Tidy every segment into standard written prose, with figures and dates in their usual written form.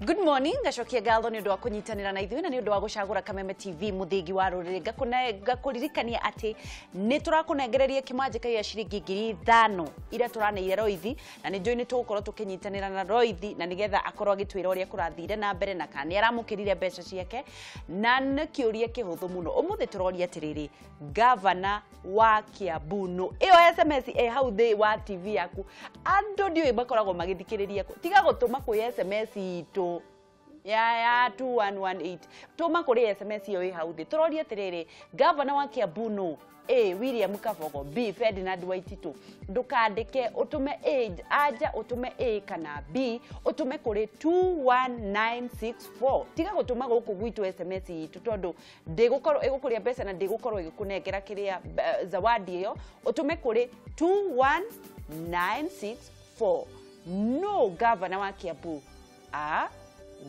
Good morning, ngacokia ngatho nĩ ũndũ wa kũnyitanĩra na ithuĩ na nĩ ũndũ wa gũcagũra Kameme TV mũthingi wa rũrĩrĩ. Ngakũririkania atĩ nĩ tũrakũnengereria kĩmanjĩka gĩa ciringi 5,000 iria tũraneire Roithi, na nĩ njũĩ nĩ tũgũkorwo tũkĩnyitanĩra na Roithi na nĩgetha akorwo agĩtwĩra ũrĩa kũrathire na mbere na kana nĩ aramũkĩrire mbeca ciake. Na nĩ kĩũria kĩhũthũ mũno ũmũthĩ tũroria atĩrĩrĩ, gavana wa Kiambu nũ? Ĩyo SMS ĩ hau thĩ wa TV yaku, andũ ndiũĩ makoragwo magĩthikĩrĩria kũ. Tiga gũtũma kwĩ SMS itũ ya 2118, tũma kũrĩ SMS ĩyo ĩ hau thĩ. Tũroria atĩrĩrĩ, gavana wa Kiambu nũ? A, William Kabogo, B, Ferdinand Waititu. Ndũkandĩke, ũtũme A, anja ũtũme A kana B, ũtũme kũrĩ 21964. Tiga gũtũma gũkũ gwitũ SMS itũ tondũ ndĩgũkorwo ĩgũkũrĩa mbeca na ndĩgũkorwo ĩgĩkũnengera kĩrĩa zawadi ĩyo. Ũtũme kũrĩ 21964. No gavana wa Kiambu? A,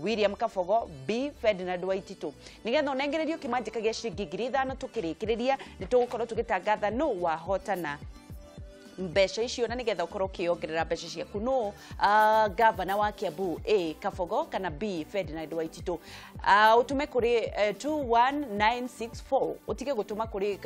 William Kabogo, B, Ferdinand Waititu. Nigetha ũnengererio kĩmanjĩka gĩa ciringi 5,000 tũkĩrĩkĩrĩria nĩ tũgũkorwo tũgĩtangatha nũ wahotana mbeca icio na nigetha ũkorwo ũkĩongerera mbeca ciaku. No gavana wa Kiambu, A, Kabogo kana B, Ferdinand Waititu. Ũtũme kũrĩ 21964, ũtige gũtũma kũrĩ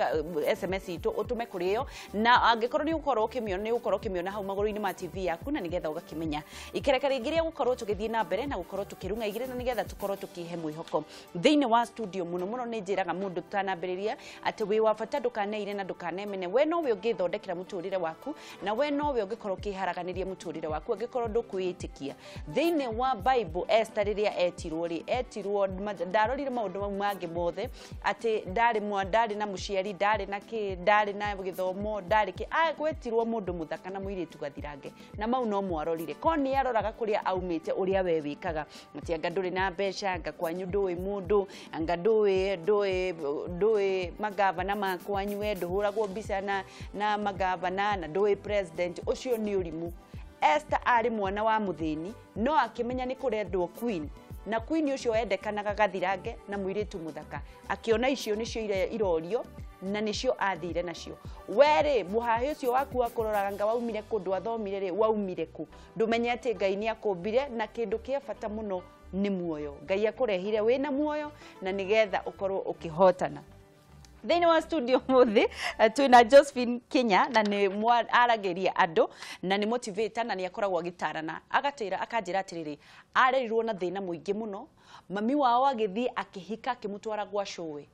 SMS itũ, ũtũme kũrĩ ĩyo, na angĩkorwo nĩ ũgũkorwo ũkĩmĩona, nĩ ũgũkorwo ũkĩmĩona hau magũrũ-inĩ ma TV yaku, na nĩgetha ũgakĩmenya ikereka rĩngĩ rĩa gũkorwo tũgĩthiĩ na mbere na gũkorwo tũkĩrung'a igĩrĩ na nĩgetha tũkorwo tũkĩhe mwĩhoko thĩinĩ wa studio. Mũno mũno nĩ njĩraga mũndũ tũtanambĩrĩria atĩ wĩ wa bata, ndũkaneire na ndũkanemene. We nowe ũngĩthondekera mũtũrĩre waku, na we nowe ũngĩkorwo ũkĩharaganĩria mũtũrĩre waku angĩkorwo ndũkwĩĩtĩkia. Thĩinĩ wa Bible, Esther rĩrĩa etirwo rĩ, etirwo ndarorire maũndũ mau mangĩ mothe, atĩ ndarĩ ndarĩ na mũciari, ndarĩ na kĩ, ndarĩ na gĩthomo, ndarĩ kĩ, gwetirwo mũndũ mũthaka na mũirĩtu gathirange, na mau no mwarorire ko nĩ aroraga kũrĩa aumĩte, ũrĩa we wĩkaga, atĩ anga ndũrĩ na mbeca, anga kwanyu ndũĩ mũndũ, anga ndũĩ magavana ma kwanyu, we ndũhũragwo mbica na magavana na ndũĩ president. Ũcio nĩ ũrimũ. Esther arĩ mwana wa mũthĩni, no akĩmenya nĩ kũrendwo queen, na queen ũcio endekanaga gathirange na mũirĩtu mũthaka. Akĩona icio nĩcio iria irorio na nĩcio athire nacio. Werĩ mũhahĩ ũcio waku wa kũroraga nga waumire kũ, ndwathomire rĩ, waumire kũ? Ndũmenye atĩ Ngai nĩ akũmbire, na kĩndũ kĩa bata mũno nĩ muoyo. Ngai akũrehire wĩna muoyo na nĩgetha ũkorwo ũkĩhotana. Thĩinĩ wa studio mũthĩ twĩna Josephine Kinya, na nĩ aragĩria andũ na nĩ motivator, na nĩ akoragwo agĩtarana, agatwĩra akanjĩra atĩrĩrĩ, arerirwo na thĩna mũingĩ mũno, mami wao agĩthiĩ akĩhika akĩmũtwara gwa cũwe,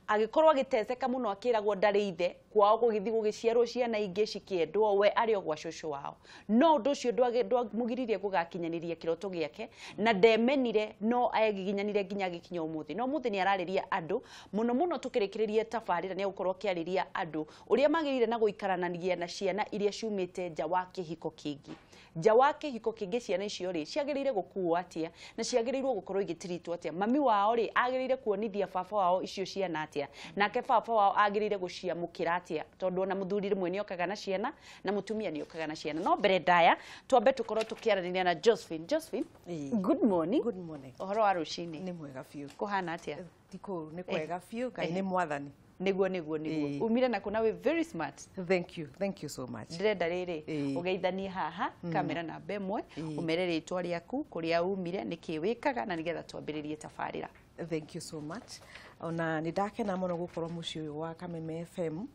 agĩkorwo agĩteceka mũno, akĩragwo ndarĩ ithe kwao, gũgĩthiĩ gũgĩciarwo ciana ingĩ cikĩendwo, we arĩ o gwa cũcũ wao. No ũndũ ũcio ndwamũgiririe gũgakinyanĩria kĩroto gĩake, na ndemenire, no egiginyanire nginya agĩkinya ũmũthĩ. No ũmũthĩ nĩ ararĩria andũ mũno mũno, tũkĩrĩkĩrĩria tabarĩra nĩ egũkorwo akĩarĩria andũ ũrĩa magĩrĩire na gũikaranagia na ciana iria ciumĩte nja wa kĩhiko kĩngĩ. Nja wa kĩhiko kĩngĩ, ciana icio rĩ, ciagĩrĩire gũkuo atĩa na ciagĩrĩirwo gũkorwo igĩtiritwo atĩa? Mami wao rĩ, agĩrĩire kuonithia baba wao icio ciana atĩa? Nake baba wao agĩrĩire gũciamũkĩra atĩa? Tondũ ona mũthuri rĩmwe nĩ okaga na ciana na mũtumia nĩ okaga na ciana. No mbere ndaya twambe tũkorwo tũkĩaranĩria na Josephine. Josephine, good morning. Good morning. Ũhoro wa rũcinĩ? Nĩ mwega biũ. Kũhana atĩa? Ti kũũru, nĩ kwega biũ. Ngai nĩ mwathani. Nĩguo. Umire na kũna wĩ very smart. Thank you. Thank you so much. Ndĩrenda rĩrĩ ũgeithanie haha kamera namba 1, ũmere rĩtwa rĩaku, kũrĩa umire, nĩkĩ wĩkaga, na nĩgetha twambĩrĩrie tabarĩra. Thank you so much. Ona nĩ ndakena mũno gũkorwo mũciĩ ũyũ wa Kameme FM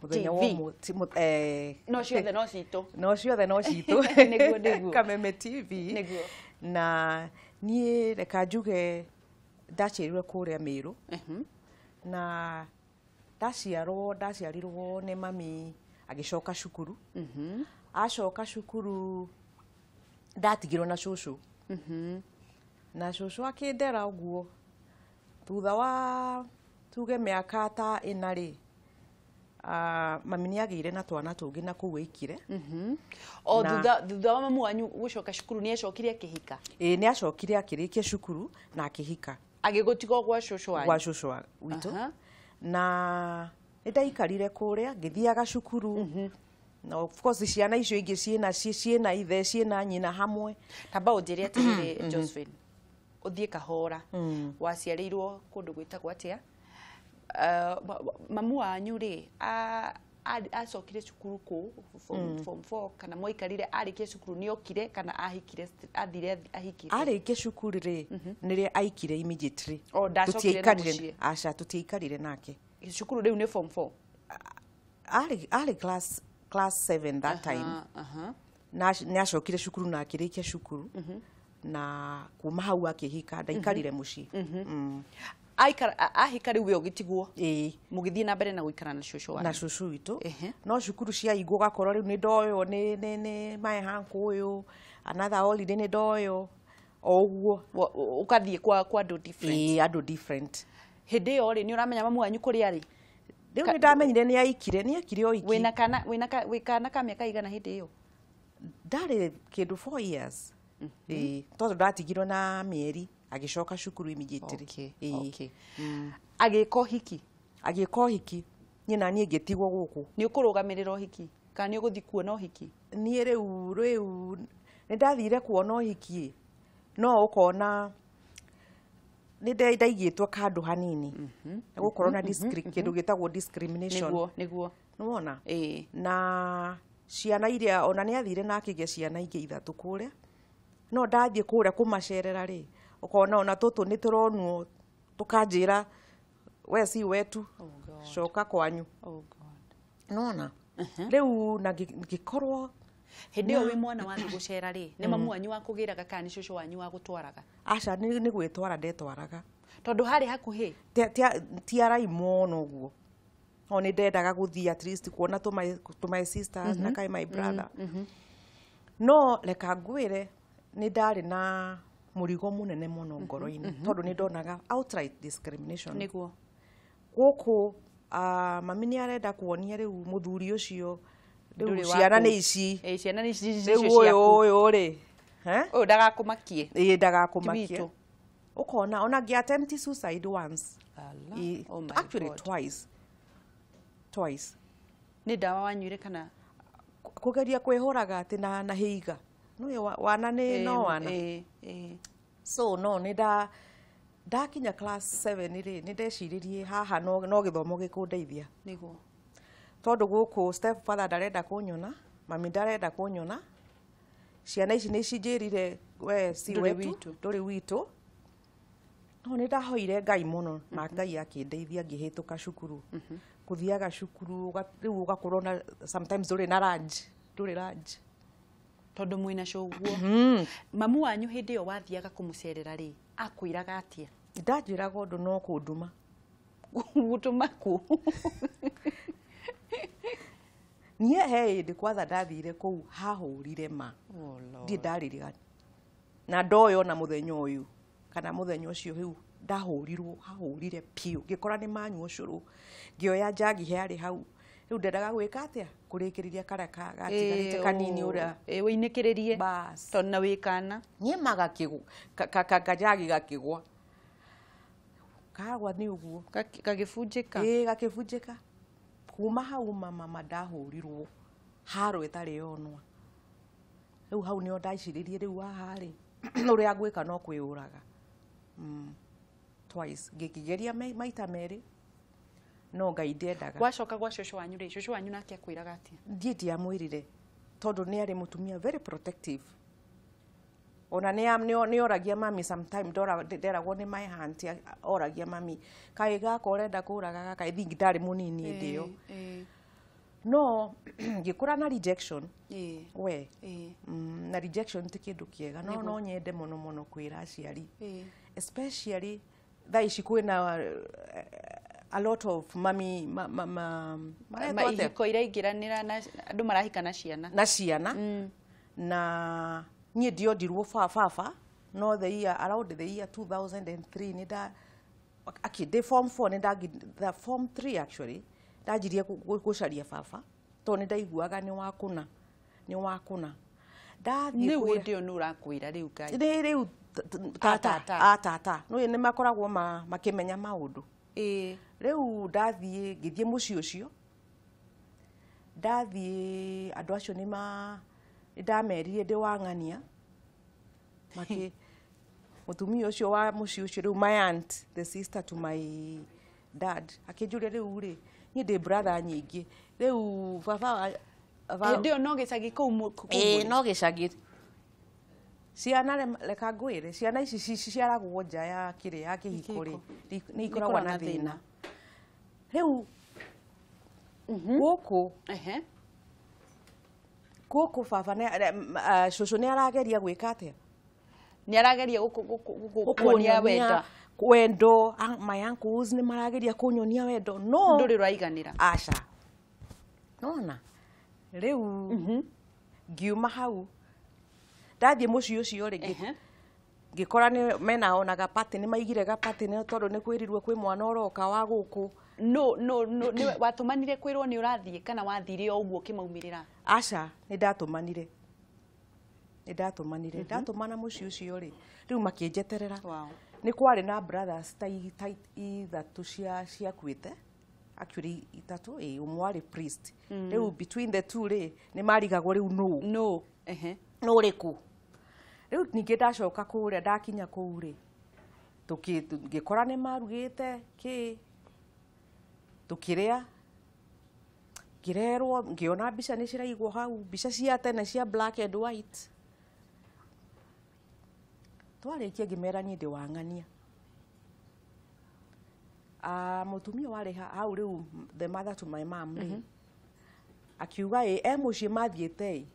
mũthenya wa TV. Ũmũ No ciothe no citũ. No ciothe no citũ. Nĩguo. Kameme TV. Na niĩ reka njuge ndaciarirwe kũrĩa Mĩrũ, na ndaciarwo ndaciarirwo nĩ mami agĩcoka cukuru. Acoka cukuru ndatigirwo na cũcũ, na cũcũ akĩndera ũguo. Thutha wa tuge mĩaka ta 4 rĩ, mami nĩ agĩire na twana tũngĩ na kũu ĩikire. O thutha wa mamu wanyu gũcoka cukuru nĩ acokire akĩhika? Ĩĩ, nĩ acokire akĩrĩkia cukuru na akĩhika. Agĩgũtiga gwa cũcũ wanyu? Gwa cũcũ witũ. Na nĩ ndaikarire kũrĩa ngĩthiaga cukuru, na of course ciana icio ingĩ ciĩna ithe, ciĩna nyina hamwe. Tamba ũnjĩre atĩrĩrĩ, Josephine, ũthiĩ kahora, waciarĩirwo kũndũ gwĩtagwo atĩa? Mamu wanyu rĩ, Acokire cukuru kũ form 4 kana mwaikarire arĩkia cukuru nĩ okire kana ahikire, athire ahikire? Arĩkia cukuru rĩ, nĩrĩo aikire immediately. Oh, ndacokire na Tũtiaikarire. mũciĩ. Aca, tũtiaikarire nake. Cukuru rĩu nĩ form 4? Arĩ class 7 that time. Na nĩ acokire cukuru na akĩrĩkia cukuru, na kuma hau akĩhika, ndaikarire mũciĩ. Aikara ahika rĩu we ũgĩtigwo? Ĩĩ. Mũgĩthiĩ na mbere na gũikara na cũcũ Na wanyu? cũcũ witũ. No cukuru ciaingwo, ũgakorwo rĩu nĩ ndoywo nĩ my uncle ũyũ, another holiday nĩ ndoywo o ũguo. Ũgathiĩ kwa andũ different? Ĩĩ, andũ different. Hĩndĩ ĩyo rĩ, nĩ ũramenya mamu wanyu kũrĩa arĩ? Rĩu nĩ ndamenyire nĩ aikire, nĩ ekire o iki. Wĩna kana wĩna ka, wĩ kana ka mĩaka igana hĩndĩ ĩyo? Ndarĩ kĩndũ 4 years. Ĩĩ, tondũ ndatigirwo na mĩeri, agĩcoka cukuru immediately. Ĩĩ. Okay. Agĩka ũhiki? Agĩka ũhiki, niĩ na niĩ ngĩtigwo gũkũ. Nĩ ũkũrũgamĩrĩra ũhiki kana nĩ ũgũthiĩ kuona ũhiki? Niĩ rĩu nĩ ndathire kuona ũhiki, no ũkona nĩ ndaigĩtwo kando hanini nĩ gũkorwo na kĩndũ gĩtagwo discrimination. Nĩguo. Nĩwona? Ĩĩ. Na ciana iria ona nĩ athire na akĩgĩa ciana ingĩ ithatũ kũrĩa, no ndathiĩ kũrĩa kũmacerera rĩ, ũkona ona tũtũ nĩ tũronwo tũkanjĩra, "We si wetu." Oh God. "Coka kwanyu." Oh God. Nona rĩu na ngĩkorwo Hĩndĩ ĩyo wĩ mwana wathiĩ gũcera rĩ, nĩ mamu wanyu wakũgĩraga kana nĩ cũcũ wanyu wagũtwaraga? Aca, nĩ gwĩtwara ndetwaraga. Tondũ harĩ hakuhĩ? Ti arai mũno ũguo, no nĩ ndendaga gũthiĩ at least kuona to my sisters na kai my brother. No reka ngwĩre, nĩ ndarĩ na mũrigo mũnene mũno ngoro-inĩ, tondũ nĩ ndonaga outright discrimination. Gũkũ mami nĩ arenda kuonia rĩu mũthuri ũcio rĩu Ndũrĩ ciana waku. nĩ ici. Ĩĩ, ciana nĩ ici. Rĩu Icio ũyũ ciaku. Ũyũ rĩ, eh? Ũyũ ndagakũmakie. Ĩĩ, ndagakũmakie. Ti witũ. Ũkona ona ngĩ attempt suicide once. Allah. Ĩĩ, Oh my actually God. twice. Nĩ ndawa wanyuire kana? Kũgeria kwĩhũraga atĩ na hĩiga nĩwe wana nĩ no wana. Ĩĩ, ĩĩ. So no nĩ ndakinya class 7 rĩ, nĩ ndeciririe haha no gĩthomo gĩkũndeithia, tondũ gũkũ step father ndarenda kũnyona, mami ndarenda kũnyona, ciana ici nĩ cinjĩrire, "We si Ndũrĩ wetu." Witũ. Ndũrĩ witũ. No nĩ ndahoire Ngai mũno na Ngai akĩndeithia ngĩhĩtũka cukuru. Kũthiaga cukuru rĩu ũgakorwo na sometimes ndũrĩ na lunch, ndũrĩ lunch. Tondũ mwĩna cũguo. Mamu wanyu hĩndĩ ĩyo wathiaga kũmũcerera rĩ, akwĩraga atĩa? Ndanjĩraga ũndũ no kũnduma. Gũtũma kũ? Niĩ he hĩndĩ kwatha ndathire kũu hahũrire ma. Oh Lord. Ndirĩ ndaririkana na ndoyo na mũthenya ũyũ kana mũthenya ũcio rĩu ndahũrirwo, hahũrire piũ, ngĩkora nĩ manyua ũcũrũ, ngĩoya njagi yarĩ hau, rĩu ndendaga gwĩka atĩa, kũrĩkĩrĩria karĩa gatigarĩte kanini ũrĩa. Ĩĩ, wĩinĩkĩrĩrie. Bas. Tondũ na wĩ kana. Niĩ magakĩgwa kajagi gakĩgwa, kagwa nĩ ũguo. Gagĩbunjĩka. Ĩĩ, gakĩbunjĩka. Kuma hau mama ndahũrirwo haro ĩtarĩ yonwa. Rĩu hau nĩo ndaciririe, rĩu haha rĩ, ũrĩa ngwĩka no kwĩyũraga. Twice ngĩkĩgeria maita merĩ, no Ngai ndendaga. Wacoka gwa cũcũ wanyu rĩ, cũcũ wanyu nake akwĩraga atĩa? Ndiĩ ndiamwĩrire, tondũ nĩ arĩ mũtumia very protective. Ona nĩ oragia mami sometime, nderagwo nĩ my aunt, oragia mami, "Kaĩ gaka ũrenda kũraga gaka?" I think ndarĩ mũnini hĩndĩ ĩyo. No ngĩkũra na rejection. We na rejection ti kĩndũ kĩega. No nyende mũno mũno kwĩra aciari, especially thaa ici kwĩna a lot of mami maretwo atĩa? Ihiko iraingĩranĩra na andũ marahika na ciana. Na ciana. Na niĩ ndiondirwo baba, no the year, around the year 2003, nĩ nda akĩ ndĩ form 4, nĩ ndangi the form 3 actually, ndanjirie gũcaria baba, tondũ nĩ ndaiguaga nĩ wakũna, nĩ wakũna ndathiĩ Rĩu kũrĩa. Hĩndĩ ĩyo nĩ ũrakwĩra rĩu Ngai? Rĩ rĩu tata. Tata. A tata nĩ nĩ makoragwo makĩmenya maũndũ. Rĩu ndathiĩ, ngĩthiĩ mũciĩ ũcio, ndathiĩ andũ acio nĩ ma nĩ ndamerire ndĩ wang'ania makĩ mũtumia ũcio wa mũciĩ ũcio, rĩu my aunt, the sister to my dad, akĩnjũria, "Rĩu rĩ, Niĩ ndĩ brother nyingĩ. Rĩu baba Hĩndĩ ĩyo no gĩcagi kũu kũu ĩĩ mũrĩ? No gĩcagi. Ciana reka ngwĩre, ciana ici ciciaragwo nja ya kĩrĩa ya kĩhiko rĩ, nĩ ikoragwo na thĩna. Rĩu gũkũ gũkũ baba cũcũ nĩ arageria gwĩka atĩa? Nĩ arageria gũkuonia wenda. Wendo. My uncles nĩ marageria kũnyonia wendo, no Ndũrĩ ũraiganĩra. Aca, nona rĩu ngiuma hau ndathiĩ mũciĩ ũcio rĩ, ngĩkora nĩ mena ona gapatĩ, nĩ maigire gapatĩ nĩ tondũ nĩ kwĩrirwo kwĩ mwana ũroka wa gũkũ. No, nĩwe watũmanire kwĩrwo nĩ ũrathiĩ kana wathire o ũguo ũkĩmaumĩrĩra? Aca, nĩ ndatũmanire, nĩ ndatũmanire. Ndatũmana mũciĩ ũcio rĩ, rĩu makĩnjeterera. Nĩ kwarĩ na brothers ta ithatũ cia ciakuĩte, actually itatũ, ĩ ũmwe warĩ priest. Rĩu between the two rĩ, nĩ marigagwo rĩu nũ No, nũ ũrĩkũ. Rĩu ningĩ ndacoka kũrĩa, ndakinya kũu rĩ, ngĩkora nĩ marugĩte kĩ, tukĩrĩa, ngĩrerwo, ngĩona mbica nĩ ciraigwo hau, mbica cia tene cia black and white. Twarĩkia ngĩmera niĩ ndĩ wang'ania. Ah, mũtumia warĩ hau rĩu, the mother to my mom rĩ, akiuga ĩ e mũciĩ mathiĩte ĩ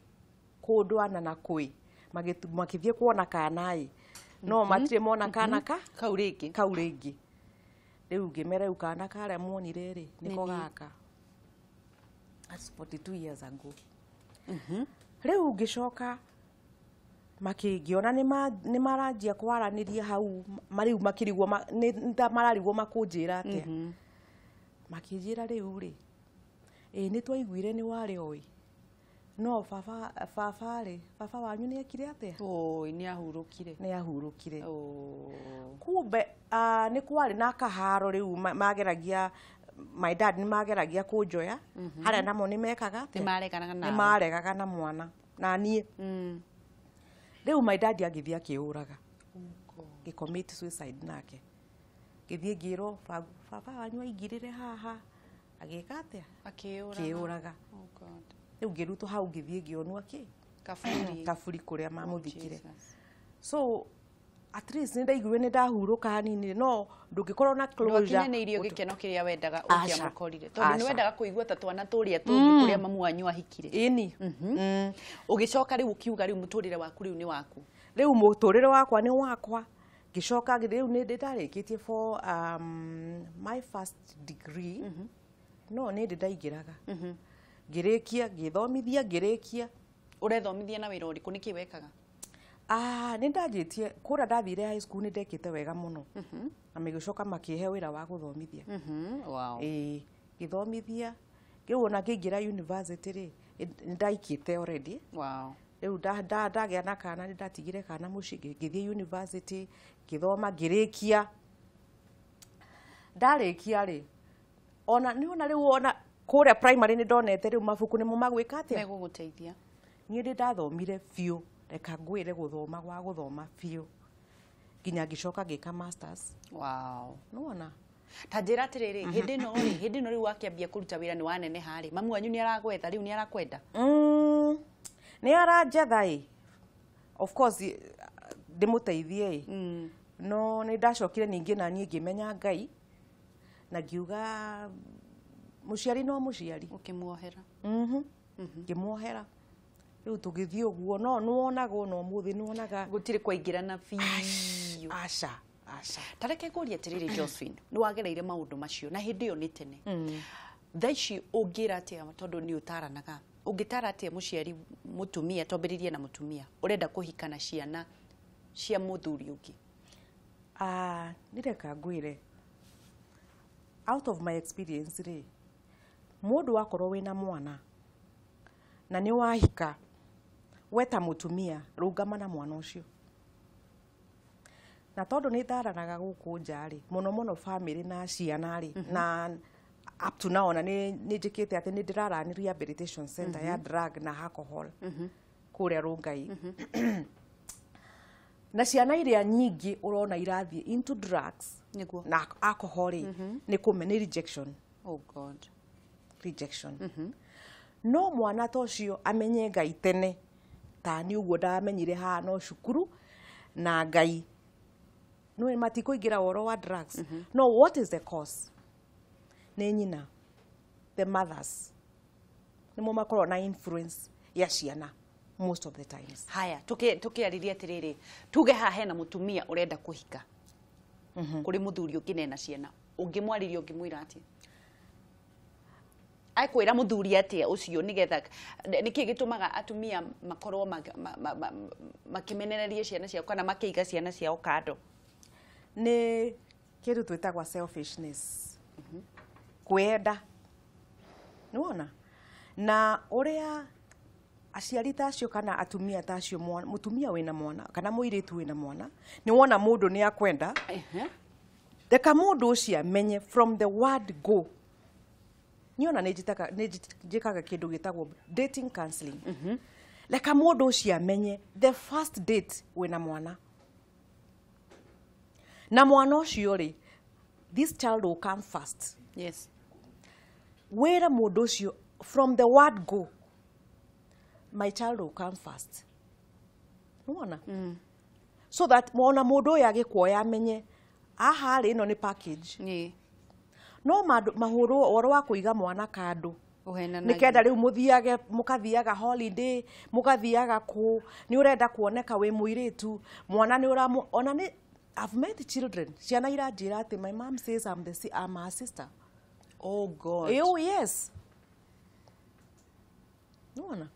kũndũ ana na kwĩ makĩthiĩ kuona kana ĩ, no matirĩ mona kana ka Kau rĩngĩ. Kau rĩngĩ. Rĩu ngĩmera rĩu kana karĩa muonire rĩ, nĩko Nĩ niĩ. gaka. That's 42 years ago. Rĩu ngĩcoka makĩngĩona nĩ maranjia kwaranĩria hau, rĩu makĩrigwo nĩ ta mararigwo makũnjĩra atĩa. Makĩnjĩra rĩu rĩ, ĩ nĩ twaiguire nĩ warĩ oĩ, no baba, baba rĩ, baba wanyu nĩ ekire atĩa? Oi, nĩ ahurũkire. Nĩ ahurũkire. Oh. Kumbe nĩ kwarĩ na kaharo rĩu, mageragia, my dad nĩ mageragia kũnjoya harĩa, namo nĩ mekaga atĩa? Nĩ mareganaga Nĩ nawe. maregaga na mwana na niĩ. Rĩu my dad agĩthiĩ akĩũraga, gĩcommit suicide nake. Ngĩthiĩ ngĩrwo baba wanyu aingĩrĩre haha agĩka atĩa? Akĩũraga. Akĩũraga. Oh God. Rĩu ngĩrutwo hau, ngĩthiĩ ngĩonwo kĩ? Kaburi. Kaburi kũrĩa mamũthikire. Jesus. So at least nĩ ndaiguire nĩ ndahurũka hanini, no ndũngĩkorwo na closure. Ndwakinyanĩirio gĩkeno kĩrĩa wendaga Aca. ũngĩamũkorire, tondũ nĩ Aca. wendaga kũigua ta twana tũrĩa tũngĩ kũrĩa mamu wanyu ahikire. Ĩni. Ũgĩcoka rĩu ũkiuga rĩu mũtũrĩre waku rĩu nĩ waku. Rĩu mũtũrĩre wakwa nĩ wakwa. Ngĩcoka rĩu nĩ ndarĩkĩtie for my first degree, no nĩ ndĩ ndaingĩraga, ngĩrĩkia, ngĩthomithia, ngĩrĩkia. Ũrethomithia na wĩra ũrĩkũ? Nĩkĩ wekaga? Ah, nĩ ndanjĩtie kũrĩa ndathire high school, nĩ ndekĩte wega mũno na magĩcoka makĩhe wĩra wa gũthomithia. Ĩĩ, ngĩthomithia. Rĩu ona ngĩingĩra university rĩ, nĩ ndaikĩte already. Rĩu ndagĩa na kana, nĩ ndatigire kana mũciĩ, ngĩthiĩ university, ngĩthoma, ngĩrĩkia. Ndarĩkia rĩ, ona nĩ ona rĩu ona kũrĩa primary nĩ ndonete rĩu mabuku nĩmo magwĩka atĩa? Megũgũteithia. Niĩ nĩ ndathomire biũ, reka ngwĩre, gũthoma gwa gũthoma biũ nginya ngĩcoka ngĩka masters. Nĩwona? Ta njĩra atĩrĩrĩ, hĩndĩ ĩno rĩ, hĩndĩ ĩno rĩu wakĩambia kũruta wĩra, nĩ waneneha rĩ, mamu wanyu nĩ aragwetha rĩu, nĩ arakwenda? Nĩ aranjetha ĩ, of course ndĩmũteithie ĩ, no nĩ ndacokire ningĩ na niĩ ngĩmenya Ngai na ngiuga mũciari no mũciari. Ũkĩmuohera. Ngĩmuohera. Rĩu tũgĩthiĩ ũguo, no nĩwonaga ona ũmũthĩ nĩwonaga. Gũtirĩ kwaingĩrana biũ. Aca, aca. Ta reke ngũrie atĩrĩrĩ, Josephine, nĩ wagereire maũndũ macio na hĩndĩ ĩyo nĩ tene. Thaa ici ũngĩra atĩa, tondũ nĩ ũtaranaga, ũngĩtara atĩa mũciari mũtumia, twambĩrĩrie na mũtumia ũrenda kũhika na ciana cia mũthuri ũngĩ? Ah, nĩ reka ngwĩre, out of my experience rĩ, mũndũ wakorwo wĩna mwana na nĩ wahika, we ta mũtumia rũngama na mwana ũcio. Na tondũ nĩ ndaranaga gũkũ nja rĩ, mũno mũno family na ciana rĩ, na up to now ona nĩ njĩkĩte atĩ nĩ ndĩrarani rehabilitation center ya drug na alcohol kũrĩa Rongai, na ciana iria nyingĩ ũrona irathiĩ into drugs Nĩguo. na alcohol rĩ, nĩ kũme nĩ rejection. Oh God. Rejection. No mwana ta ũcio amenye Ngai tene, ta niĩ ũguo ndamenyire haha no cukuru na Ngai no matikũingĩra ũhoro wa drugs. No what is the cause? Nĩ nyina, the mothers nĩmo makoragwo na influence ya ciana most of the times. Haya, tukiarĩria atĩrĩrĩ, tuge haha hena mũtumia ũrenda kũhika kũrĩ mũthuri ũngĩ nena ciana, ũngĩmwarĩria ũngĩmwĩra atĩa? Akwĩra mũthuri atĩa ũcio, nĩgetha nĩkĩ gĩtũmaga atumia makorwo makĩmenereria ciana ciao kana makĩiga ciana ciao kando? Nĩ kĩndũ twĩtagwa selfishness, kwenda. Nĩwona na ũrĩa aciari ta acio kana atumia ta acio, mũtumia wĩna mwana kana mũirĩtu wĩna mwana, nĩ wona mũndũ nĩ akwenda, reka mũndũ ũcio amenye from the word go. Niona nĩ njĩkaga kĩndũ gĩtagwo dating counseling. Reka mũndũ ũcio amenye the first date wĩna mwana, na mwana ũcio rĩ, this child will come first. Wĩre mũndũ ũcio from the word go, my child will come first. Nĩwona? So that ona mũndũ ũyũ agĩkuoya amenye haha rĩ, ĩno nĩ package. No mahũrwo ũhoro wa kũiga mwana kando Ũhenanagia. nĩ kenda rĩu mũthiage, mũkathiaga holiday, mũgathiaga kũ, nĩ ũrenda kuoneka wĩ mũirĩtu mwana nĩ ũramu. Ona nĩ I've met children, ciana iranjĩra atĩ my mom says I'm her sister. Oh God. Oh yes. Nĩwona?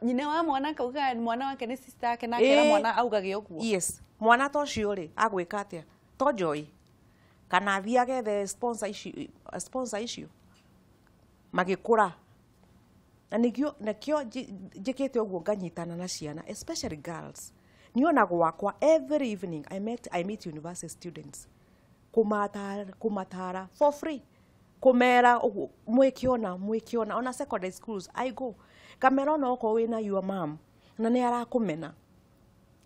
Nyina wa mwana akauga mwana wake nĩ sister yake, na akera mwana augage ũguo. Yes, mwana ta ũcio rĩ, agwĩka atĩa? To joy kana athiage the sponsor icio, sponsor icio magĩkũra. Na nĩkĩo nakĩo njĩkĩte ũguo, nganyitana na ciana, especially girls. Niona gwakwa every evening I meet university students, kũmatara for free, kũmera ũguo mwĩkĩona mwĩkĩona. Ona secondary schools I go, ngamera ona okorwo wĩna your mom na nĩ arakũmena,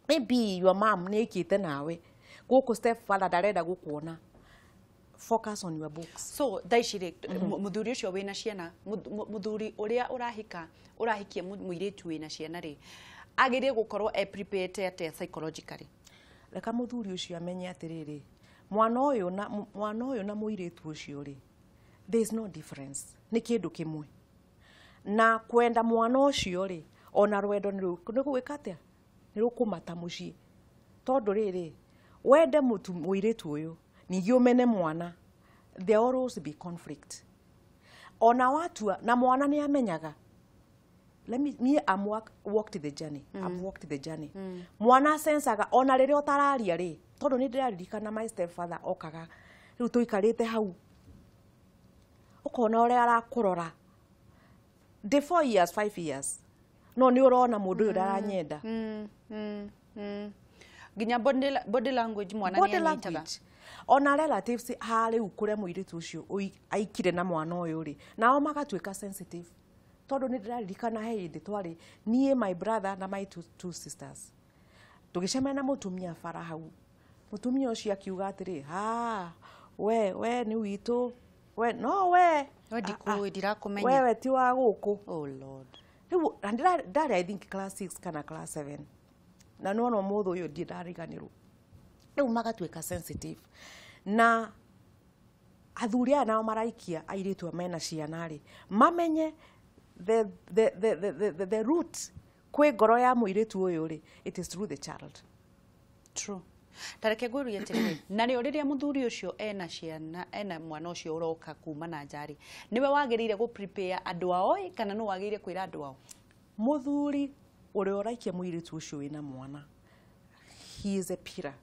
maybe your mom nĩ aikĩte nawe gũkũ, step father ndarenda gũkuona, focus on your books. So thaa ici rĩ, mũthuri ũcio wĩna ciana, mũthuri ũrĩa ũrahika, ũrahikia mũirĩtu wĩna ciana rĩ, agĩrĩire gũkorwo e prepared atĩa psychologically? Reka mũthuri ũcio amenye atĩrĩrĩ, mwana ũyũ na mwana ũyũ na mũirĩtu ũcio rĩ, there is no difference, nĩ kĩndũ kĩmwe. Na kwenda mwana ũcio rĩ, ona rwendo nĩ gwĩka atĩa, nĩ rũkũmata mũciĩ, tondũ rĩrĩ, wende mũirĩtu ũyũ ningĩ ũmene mwana, there always be conflict. Ona watua na mwana nĩ amenyaga. Let me me I'm walked the journey. I've walked the journey. Mwana sensaga ona rĩrĩa ũtararia rĩ, tondũ nĩ ndĩraririkana my stepfather okaga rĩu tũikarĩte hau, ũkona ũrĩa arakũrora ndĩ 4 years, 5 years, no nĩ ũrona mũndũ ũyũ ndaranyenda. Nginya body language mwana Body nĩ anyitaga. language. Ona relatives ha rĩu kũrĩa mũirĩtu ũcio aikire na mwana ũyũ rĩ, nao magatuĩka sensitive, tondũ nĩ ndĩraririkana he hĩndĩ twarĩ niĩ, my brother na my two sisters, tũgĩcemania na mũtumia bara hau. Mũtumia ũcio akiuga atĩrĩ, ha we nĩ witũ, we no we. We ndikũĩ, ndirakũmenya. Wewe ti wa gũkũ. Oh Lord. Rĩu na ndarĩ I think class 6 kana class 7, na nĩwona ũmũthĩ ũyũ ndirĩ ndariganĩrwo. Rĩu magatuĩka sensitive, na athuri aya nao maraikia airĩtu aya mena ciana rĩ, mamenye the root kwĩ ngoro ya mũirĩtu ũyũ rĩ, it is through the child. True. Tareke ngwĩrie atĩrĩrĩ, narĩo rĩrĩa mũthuri ũcio ena ciana, ena mwana ũcio ũroka kuma na nja rĩ, nĩwe wagĩrĩire gũ prepare andũ ao ĩ, kana nũ wagĩrĩire kwĩra andũ ao? Mũthuri ũrĩa ũraikia mũirĩtu ũcio wĩna mwana, he is a pillar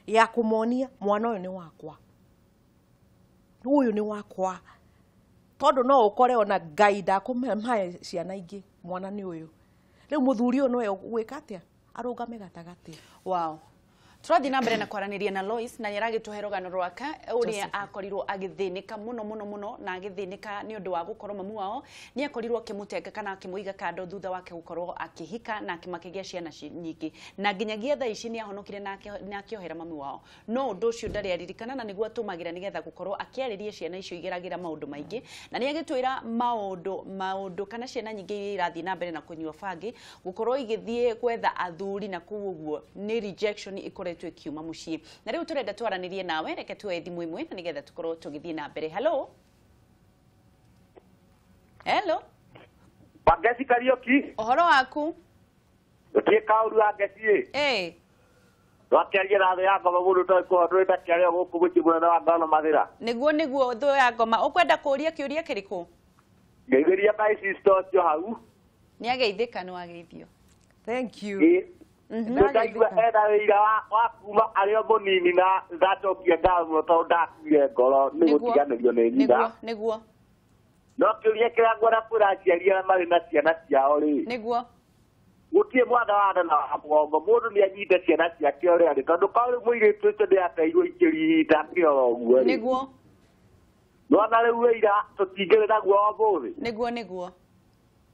ya kũmonia mwana ũyũ nĩ wakwa, ũyũ nĩ wakwa, tondũ no ũkore ona Ngai ndakũmahe ciana ingĩ, mwana nĩ ũyũ. Rĩu mũthuri ũyũ nĩwe ũgwĩka atĩa? Arũgame gatagatĩ. Wow. Tũrathiĩ na mbere na kwaranĩria na Lois, na nĩ aragĩtũhe rũgano rwake ũrĩa akorirwo agĩthĩnĩka mũno mũno mũno, na agĩthĩnĩka nĩ ũndũ wa gũkorwo mamu wao nĩ akorirwo akĩmũtenga kana akĩmũiga kando thutha wake gũkorwo akĩhika na makĩgĩa ciana nyingĩ, na nginyagia thaa ici nĩ ahonokire na akĩohera mamu wao, no ũndũ ũcio ndarĩ aririkana, na nĩguo atũmagĩra nĩgetha gũkorwo akĩarĩria ciana icio igeragĩra maũndũ maingĩ, na nĩ agĩtwĩra maũndũ kana ciana nyingĩ iria irathiĩ na mbere na kũnyua bangi gũkorwo igĩthiĩ gwetha athuri na kũu ũguo nĩ rejection ikoretwo ikiuma mũciĩ. Na rĩu tũrenda twaranĩrie nawe, reke tuoe thimũ ĩmwe na nĩgetha tũkorwo tũgĩthiĩ na mbere. Hello, hello. Wangeci Kariũki, ũhoro waku? Gũtirĩ kaũru Wangeci. Ĩ Twakĩaria na thũ ya ngoma mũndũ ũtoĩ kũhoro ndũrĩ ndakĩaria gũkũ mũciĩ mũnene wa Ngano Mathĩra. Nĩguo nĩguo, thũ ya ngoma. Ũkwenda kũũria kĩũria kĩrĩkũ? Ngeithĩria my sister ũcio hau. Nĩ ageithĩka, nĩ wageithio. Thank you. Ndaigua ena wĩira wa kuma arĩ o mũnini na ndacokia ngatho mũno tondũ ndakuire ngoro nĩ gũtiganĩrio nĩ nyina. Nĩguo. No kĩũria kĩrĩa ngwenda kwĩra aciari arĩa marĩ na ciana ciao rĩ, nĩguo, gũtirĩ mwana wa nda na wa mũgongo, mũndũ nĩ anyite ciana ciake ũrĩa arĩ, tondũ korwo rĩu mũirĩtu ũcio nĩ ateirwo ikĩri ihinda akĩrora ũguo rĩ, nĩguo, nĩwona rĩu wĩira tũtingĩrĩ naguo ũmũthĩ. Nĩguo nĩguo.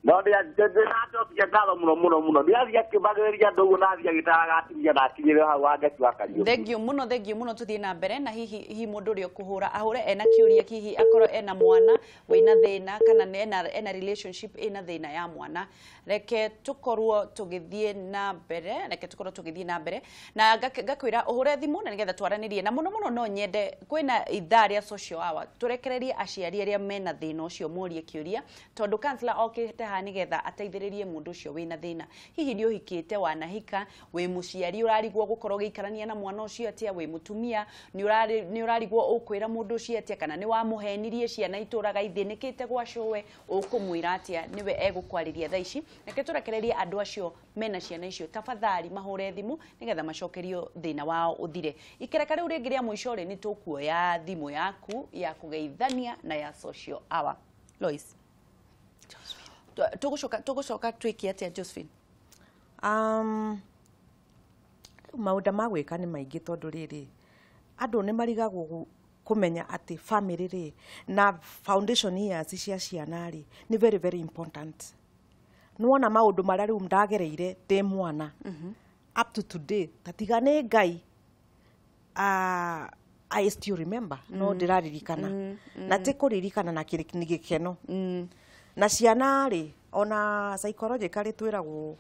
No ndĩracokia ngatho mũno mũno mũno, nĩathiĩ akĩmagĩrĩria andũ ũguo na athiĩ agĩtaraga atumia na akinyĩre hau Wangeci wa Kariũki. Thengiũ mũno, thengiũ mũno. Tũthiĩ na mbere na hihi mũndũ ũrĩa ũkũhũra ahũre ena kĩũria, hihi akorwo ena mwana wĩna thĩna kana ena relationship ĩna thĩna ya mwana. Reke tũkorwo tũgĩthiĩ na mbere, reke tũkorwo tũgĩthiĩ na mbere na ngakwĩra ũhũre thimũ na nĩgetha twaranĩrie. Na mũno mũno no nyende kwĩna ithaa rĩa social hour, tũrekererie aciari arĩa mena thĩna ũcio morie kĩũria, tondũ counselor okĩte haha nĩgetha ateithĩrĩrie mũndũ ũcio wĩna thĩna. Hihi nĩ ũhikĩte, wanahika, wĩ mũciari ũrarigwo gũkorwo ũgĩikarania na mwana ũcio atĩa, wĩ mũtumia nĩ ũrarigwo ũkwĩra mũndũ ũcio atĩa, kana nĩ wamũhenirie ciana itũraga ithĩnĩkĩte gwa cũwe, ũkũmwĩra atĩa? Nĩwe egũkwarĩria thaa ici. Reke tũrekererie andũ acio mena ciana icio tafadhali mahũre thimũ nĩgetha macokerio thĩna wao ũthire. Ikereka rĩu rĩngĩ rĩa mũico rĩ, nĩ tũkuoya thimũ yaku ya kũgeithania na ya social hour. Lois, tũgũcoka twĩke atĩa Josephine? Maũndũ ma gwĩka nĩ maingĩ tondũ rĩrĩ andũ nĩ marigagwo kũmenya atĩ family rĩ na foundation years cia ciana rĩ nĩ very very important. Nĩwona maũndũ marĩa rĩu ndagereire ndĩ mwana up to today, tatiga nĩ Ngai, I still remember, no ndĩraririkana na ti kũririkana na nĩ gĩkeno. Na ciana rĩ ona psychologically twĩragwo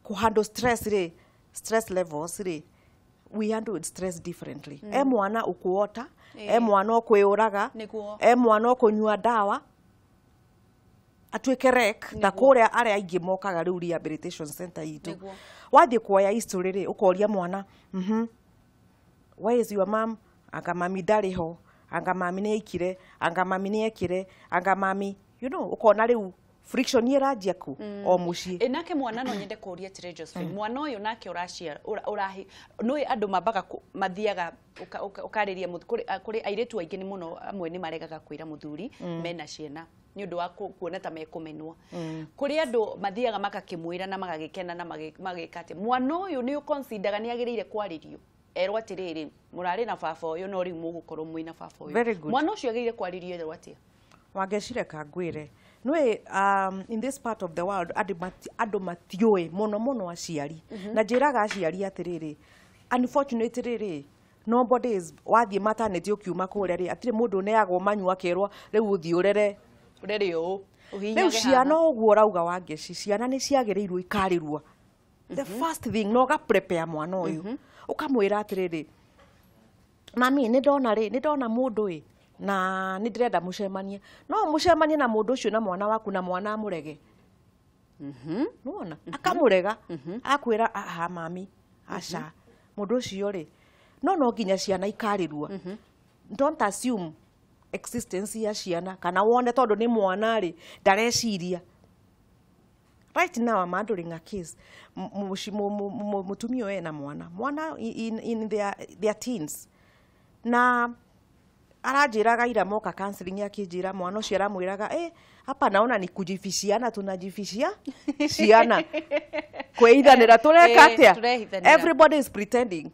kũ handle stress rĩ, stress levels rĩ, we handle stress differently. E mwana ũkũota, e mwana ũkwĩũraga, e mwana ũkũnyua ndawa atuĩke rek ta kũrĩa arĩa aingĩ mokaga rĩu rehabilitation center itũ. Wathiĩ kuoya history rĩ, ũkoria mwana, where is your mom? Anga mami ndarĩ ho, anga mami nĩ aikire, anga mami nĩ ekire, anga mami, you know, ũkona rĩu friction ĩranjia ku o mũciĩ. Nake mwana no nyende kũũria atĩrĩ Josephine, mwana ũyũ nake ũraciara ũrahi nĩ andũ mambaga mathiaga ũkarĩria kũrĩ airĩtu aingĩ nĩ mũno amwe nĩ maregaga kwĩra mũthuri mena ciana nĩ ũndũ wa kuona ta mekũmenwo. Kũrĩ andũ mathiaga makakĩmwĩra na magagĩkena na magĩka atĩ mwana ũyũ nĩ ũconsideraga nĩ agĩrĩire kwarĩrio, erwo atĩrĩrĩ mũrarĩ na baba ũyũ no rĩu mũgũkorwo mwĩna baba ũyũ. Mwana ũcio agĩrĩire kwarĩrio erwo atĩa? Wangecire kangwĩre nĩũĩ, in this part of the world andũ matiũĩ mũno mũno aciari. Na njĩraga aciari atĩrĩrĩ, unfortunately rĩ, nobody is wathiĩ maternity ũkiuma kũrĩa rĩ, atirĩ mũndũ ũneagwo manyu akerwo rĩu ũthiĩ ũrere ũrere ũũ ũhihinyage rĩu ciana ũguo ũrauga Wangeci, ciana nĩ ciagĩrĩirwo ikarĩrwo. The first thing no ũga prepare mwana ũyũ, ũkamwĩra atĩrĩrĩ, mami nĩ ndona rĩ, nĩ ndona mũndũ ĩ na nĩ ndĩrenda mũcemanie, no mũcemanie na mũndũ ũcio na mwana waku na mwana amũrege. Nĩwona akamũrega, akwĩra aha mami aca mũndũ ũcio rĩ, no nginya ciana ikarĩrwo. Don't assume existence ya ciana kana wone tondũ nĩ mwana rĩ ndareciria. Right now I'm handling a case, mũtumia ũyũ ena mwana, mwana in their teens, na aranjĩraga ira moka counseling akĩnjĩra mwana ũcio aramwĩraga, hapa naona ni kujifishiana, tunajifishia ciana. Kwĩithanĩra tũreka atĩa? Tũrehithanĩra. Everybody is pretending,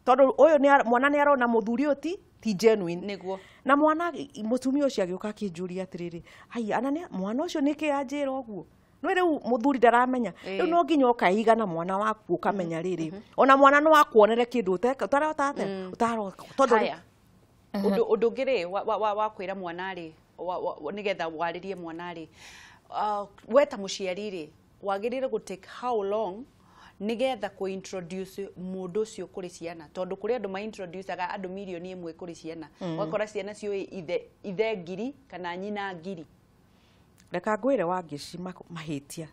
tondũ ũyũ mwana nĩ arona mũthuri ũyũ ti genuine. Nĩguo. Na mwana mũtumia ũcio agĩũka akĩnjũria atĩrĩrĩ, ai ana nĩ mwana ũcio nĩkĩ anjĩra ũguo? No rĩu mũthuri ndaramenya. Rĩu no nginya ũkaiga na mwana waku, ũkamenya rĩrĩ, ona mwana no akuonere kĩndũ ũtarota atĩa ũtarota, tondũ Haya, ũndũ ũngĩ rĩ wa kwĩra mwana rĩ, nĩgetha warĩrie mwana rĩ, we ta mũciari rĩ, wagĩrĩire gũ take how long nĩgetha kũ introduce mũndũ ũcio kũrĩ ciana? Tondũ kũrĩ andũ ma introduceaga andũ 1,000,000 kũrĩ ciana, ũgakora ciana ciũĩ ithe ngiri kana nyina ngiri. Reka ngwĩre, Wangeci, mahĩtia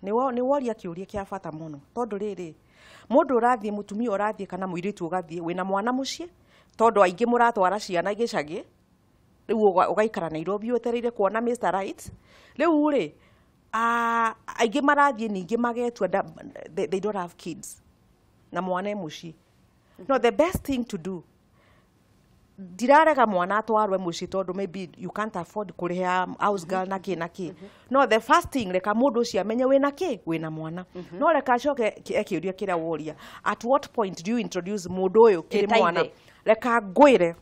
nĩ woria kĩũria kĩa bata mũno, tondũ rĩrĩ, mũndũ ũrathiĩ, mũtumia ũrathiĩ kana mũirĩtu ũgathiĩ wĩna mwana mũciĩ, tondũ aingĩ mũratwara ciana gĩcagi, rĩu ũgaikara Nairobi wetereire kuona Mr. Right. Rĩu rĩ, aingĩ marathiĩ ningĩ magetua they don't have kids na mwana e mũciĩ. No the best thing to do, ndirarega mwana atwarwe mũciĩ, tondũ maybe you can't afford kũrĩha house girl na kĩ na kĩ. No the first thing, reka mũndũ ũcio amenye wĩna kĩ, wĩna mwana. No reka acoke kĩũria kĩrĩa woria, at what point do you introduce mũndũ ũyũ kĩrĩ Ta mwana? ithe. Reka ngwĩre,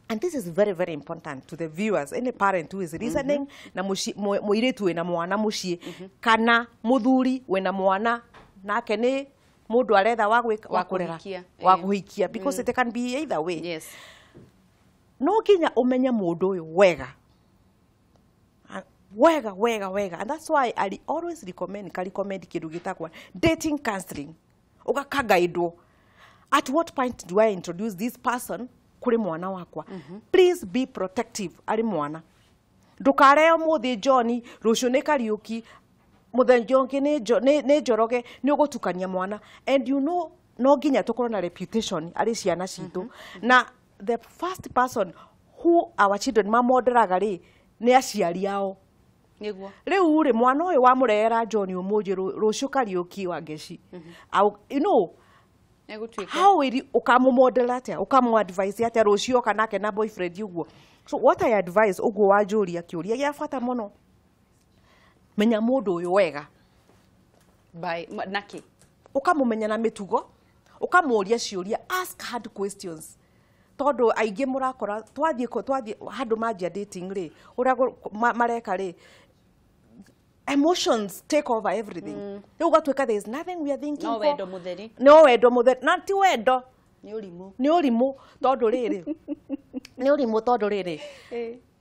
and this is very very important to the viewers, any parent who is listening, na mũirĩtu wĩna mwana mũciĩ kana mũthuri wĩna mwana nake nĩ mũndũ aretha wa Wa wa kũrera, kũhikia, wa kũhikia, because it can be either way. No nginya ũmenye mũndũ ũyũ wega. Wega wega wega, and that's why I always recommend, ka recommend kĩndũ gĩtagwo dating counseling, ũgakagaidwo, at what point do I introduce this person kũrĩ mwana wakwa? Please be protective arĩ mwana. Ndũkareo mũthĩ John, rũciũ nĩ Kariũki, mũthenya ũngĩ nĩ Njoroge. Nĩ ũgũtukania mwana. And you know, no nginya tũkorwo na reputation arĩ ciana citũ, na the first person who our children mamonderaga rĩ, nĩ aciari ao. Rĩu rĩ, mwana ũyũ wamũrehera John ũmũthĩ, rũciũ Kariũki, wa Ngeci. Au, you know, Egũtuĩka how will you, ũkamũmodel atĩa, ũkamũ advise atĩa rũciũ oka nake na boyfriend ũguo? So what I advise, ũguo wanjũria kĩũria gĩa bata mũno, menya mũndũ ũyũ wega. By naki? Ũkamũmenya na mĩtugo, ũkamũria ciũria, ask hard questions, tondũ aingĩ mũrakora twathiĩ handũ manjia dating rĩ, ũrĩa mareka rĩ, emotions take over everything. Rĩu ũgatuĩka there is nothing we are thinking No for. Wendo mũtheri. No wendo mũtheri, na ti wendo. Nĩ ũrimũ. Nĩ ũrimũ, tondũ rĩrĩ, nĩ ũrimũ, tondũ rĩrĩ,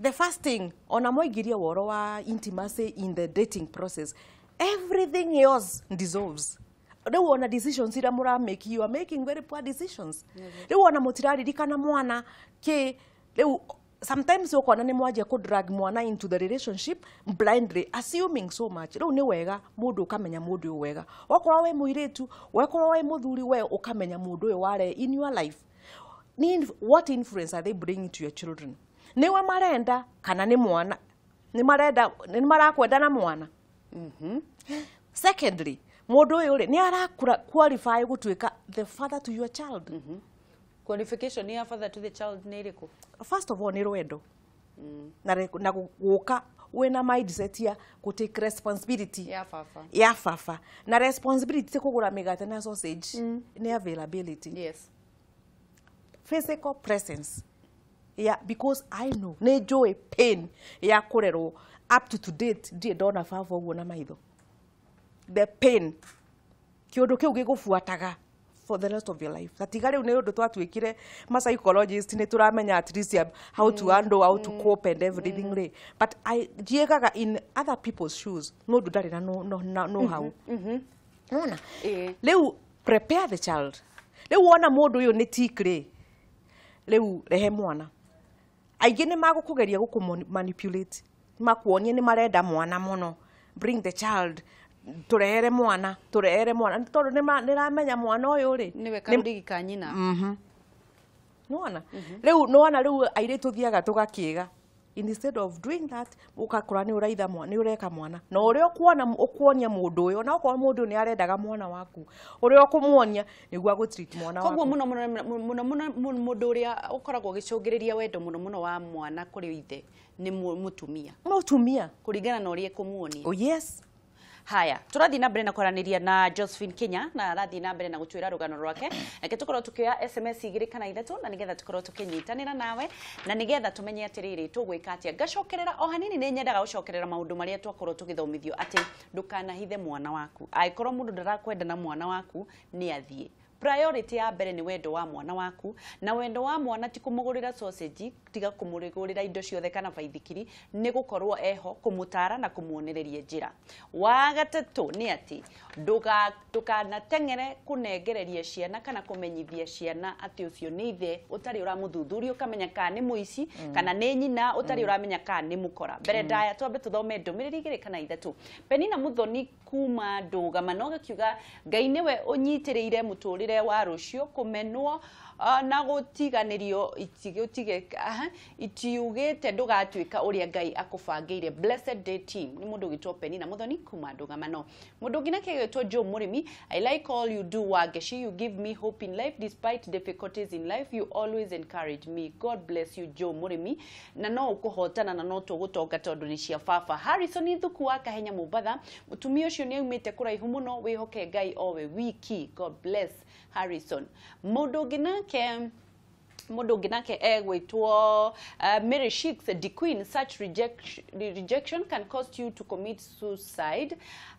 the first thing, ona mwaingĩrie woro wa intimacy in the dating process, everything else dissolves. Rĩu ona decisions iria mũramake, you are making very poor decisions. Rĩu ona mũtiraririkana mwana kĩ. Rĩu sometimes ũkona nĩ mwanjia kũ drag mwana into the relationship blindly, assuming so much. Rĩu nĩ wega mũndũ ũkamenya mũndũ ũyũ wega, okorwo wĩ mũirĩtu, wekorwo wĩ mũthuri, we ũkamenya mũndũ ũyũ ware in your life. Ni what influence are they bringing to your children? Nĩwe marenda kana nĩ mwana? Nĩ marenda, nĩ marakwenda na mwana? Secondly, mũndũ ũyũ rĩ, nĩ arakura qualify gũtuĩka the father to your child? Qualification ya father to the child nĩ ĩrĩkũ? First of all, nĩ rwendo na gũka wĩna mindset ya gũ take responsibility Ya baba. Ya baba. Na responsibility ti kũgũra mĩgate na sausage, nĩ availability, physical presence, yeah, because I know, nĩ njũĩ pain ya kũrerwo. Up to date ndirĩ ndona baba ũguo na maitho. The pain, kĩũndũ kĩu gĩgũbuataga for the rest of your life. Tatiga rĩu nĩ ũndũ twatuĩkire ma psychologist, nĩ tũramenya at least how to handle, how to cope and everything rĩ, but I njiĩgaga in other people's shoes, mũndũ ndarĩ na know how nona. Rĩu prepare the child. Rĩu wona mũndũ ũyũ nĩ tik rĩ, rĩu rehe mwana. Aingĩ nĩ magũkũgeria gũkũ manipulate, makuonie nĩ marenda mwana mũno, bring the child, tũrehere mwana, tũrehere mwana, tondũ nĩramenya mwana ũyũ rĩ Nĩwe karũrigi ka nyina. Nĩwona rĩu, nĩwona rĩu airĩtu thiaga tũgakĩga. Instead of doing that, ũgakora nĩ ũraitha mwana, nĩ ũreka mwana, na ũrĩa ũkuona ũkuonia mũndũ ũyũ, ona okorwo mũndũ ũyũ nĩ arendaga mwana waku, ũrĩa ũkũmuonia nĩguo agũtreat mwana Koguo waku. Mũno mũno mũno mũno mũndũ ũrĩa ũkoragwo ũgĩcũngĩrĩria wendo mũno mũno wa mwana kũrĩ ithe nĩ mũtumia. Mũtumia. Kũringana na ũrĩa ekũmuonia. Oh yes. Haya, tũrathiĩ na mbere na kwaranĩria na Josephine Kenya, na arathiĩ na mbere na gũtwĩra rũgano rwake. Reke tũkorwo tũkĩoya SMS 2 kana 3, na nĩgetha tũkorwo tũkĩnyitanĩra nawe, na nĩgetha tũmenye atĩrĩrĩ, tũgwĩka atĩa. Ngacokerera o hanini, nĩ nyendaga gũcokerera maũndũ marĩa twakorwo tũgĩthomithio, atĩ ndũkanahithe mwana waku. Angĩkorwo mũndũ ndarakwenda na mwana waku, nĩ athiĩ. Priority ya mbere nĩ wendo wa mwana waku, na wendo wa mwana ti kũmũgũrĩra sausage, tiga kũmũgũrĩra indo ciothe kana baithikiri, nĩ gũkorwo eho kũmũtara na kũmuonereria njĩra. Wa gatatũ nĩ atĩ ndũkanateng'ere kũnengereria ciana kana kũmenyithia ciana atĩ ũcio nĩ ithe, ũtarĩ ũramũthuthuria ũkamenya kana nĩ mũici kana nĩ nyina, ũtarĩ ũramenya kana nĩ mũkora. Mbere ndaya twambe tũthome ndũmĩrĩri 2 kana 3. Penina Muthoni kuma Ndũgama gakiuga Ngai nĩwe ũnyitĩrĩire mũtũrĩre wa rũciũ, kũmenwo na gũtiganĩrio itiugĩte ndũgatuĩka ũrĩa Ngai akũbangĩire. Blessed day team. Nĩ mũndũ ũgĩtwo Penina Muthoni kuma Ndũgamano. Mũndũ ũngĩ nake agĩtwo Joe Mũrĩmi, I like all you do, Wangechi, you give me hope in life despite difficulties in life, you always encourage me, God bless you, Joe Mũrĩmi. Na no ũkũhotana na no tũgũtonga tondũ nĩ cia baba. Harrison Thuku wa Kahenya Mũmbatha, mũtumia ũcio nĩ aumĩte kũraihu mũno, wĩhoke Ngai owe wiki, God bless Harrison. Mũndũ ũngĩ nake egwĩtwo Mary Shicks, the Queen, such rejection can cause you to commit suicide.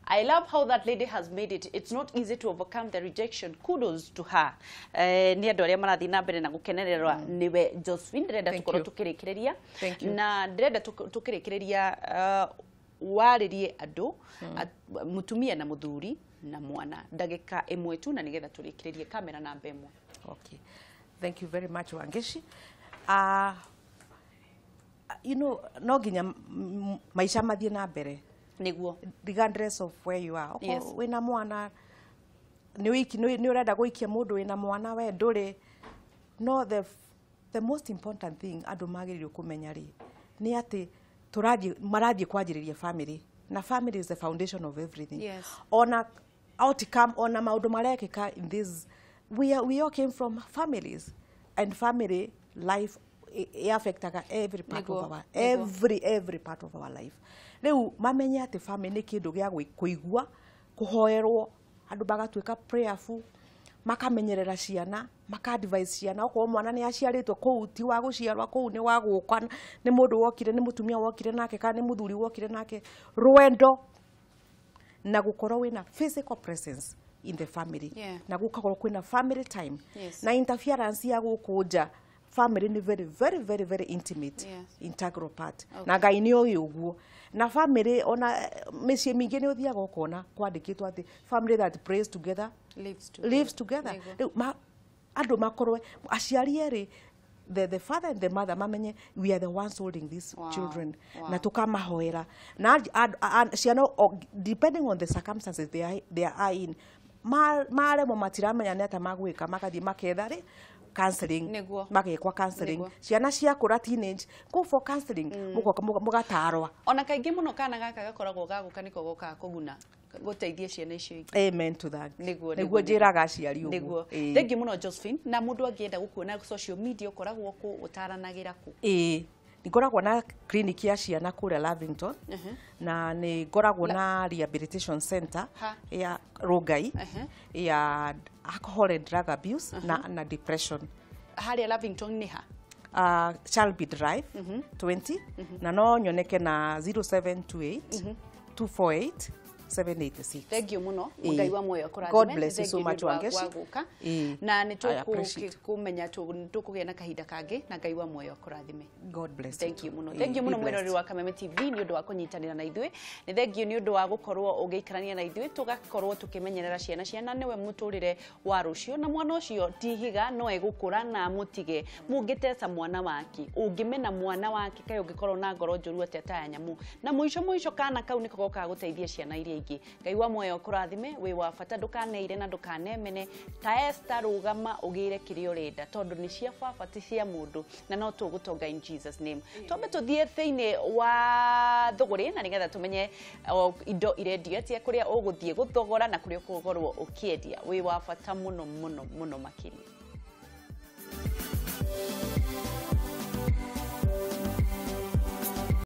I love how that lady has made it. It's not easy to overcome the rejection. Kudos to her. Nĩ andũ arĩa marathiĩ na mbere na gũkenererwa nĩwe Josephine. Ndĩrenda tũkorwo tũkĩrĩkĩrĩria, na ndĩrenda tũkĩrĩkĩrĩria warĩrie andũ, mũtumia na mũthuri na mwana, ndagĩka ĩmwe tu, na nĩgetha tũrĩkĩrĩrie kamera namba 1. Okay. Thank you very much, Wangechi. You know, no nginya maisha mathiĩ na mbere. Nĩguo. Regardless of where you are. Yes. Wĩna mwana, nĩ ũrenda gũikia mũndũ wĩna mwana, we ndũrĩ. No, the most important thing andũ magĩrĩirwo kũmenya rĩ, nĩ atĩ marathiĩ kwanjĩrĩria family. Na family is the foundation of everything. Yes. Ona outcome, ona maũndũ marekĩka in this, we all came from families, and family life affectaga every part of our every part of our life. Rĩu mamenye atĩ family nĩ kĩndũ gĩa kũigua, kũhoerwo, andũ magatuĩka prayerful, makamenyerera ciana, maka-advise ciana. Okorwo mwana nĩ aciarĩtwo kũu, ti wa gũciarwa kũu, nĩ wa gũka, nĩ mũndũ wokire, nĩ mũtumia wokire nake, kana nĩ mũthuri wokire nake, rwendo na gũkorwo wĩna physical presence in the family. Yeah. Na gũkakorwo kwĩna family time. Yes. Na interference ya gũkũ nja, family ni very very very very intimate. Yes. Integral part. Okay. Na Ngai nĩ oĩ ũguo. Na family ona mĩciĩ mĩingĩ nĩ ũthiaga ũkona kwandĩkĩtwo atĩ family that prays together lives together. Lives together. Rĩu andũ makorwo aciari erĩ, the father and the mother, mamenye we are the ones holding these children. Wow. Na tukamahoera. Na ciana, depending on the circumstances they are in, maremwo matiramenya nĩ atĩa magwĩka, magathiĩ maketha rĩ counseling, magekwa counseling. Ciana ciakũra teenage, go for counseling, mũgatarwa. Ona kaingĩ mũno kana gaka gakoragwo gagũka nĩko gokaga kũguna gũteithia ciana icio ingĩ. Amen to that. Nĩguo njĩraga aciari ũguo. Nĩguo. Thank you mũno Josephine. Na mũndũ angĩenda gũkuona social media ũkoragwo kũ, ũtaranagĩra kũ? Ĩĩ, ngoragwo na clinic ya ciana kũrĩa Lavington, na nĩ ngoragwo na rehabilitation center ya Rongai ya alcohol and drug abuse na depression. Harĩa Lavington nĩ ha? Shalby Drive 20, na no nyoneke na 0728 248 786. Thank you muno. Ngai wa muoyo akũrathime. God bless you so much, Wangechi. Na nĩ tũkũmenya tũkũgĩa na kahinda kangĩ, na Ngai wa muoyo akũrathime. God bless you. Thank you muno. Thank you muno mwĩroreri wa Kameme TV nĩ ũndũ wa kũnyitanĩra na ithuĩ. Nĩ thank you nĩ ũndũ wa gũkorwo ũgĩikarania na ithuĩ, tũgakorwo tũkĩmenyerera ciana. Ciana nĩwe mũtũrĩre wa rũciũ, na mwana ũcio ti higa, no egũkũra na mũtige. Mũngĩteca mwana wake, ũngĩmena mwana wake, kaĩ ũngĩkorwo na ngoro njũru atĩa ta ya nyamũ. Na mũico mũico kana kau nĩko gokaga gũteithia ciana iria ingĩ. Ngai wa muoyo akũrathime, wĩ wa bata, ndũkaneire na ndũkanemene. Ta Esther, rũgama ũgĩre kĩrĩa ũrenda, tondũ nĩ cia baba ti cia mũndũ, na no tũgũtonga in Jesus name. Twambe tũthiĩ thĩinĩ wa thũgũrĩ, na nĩgetha tũmenye indo irendio atĩa, kũrĩa ũgũthiĩ gũthogora na kũrĩa ũkũgorwo ũkĩendia. Wĩ wa bata mũno mũno mũno makĩria.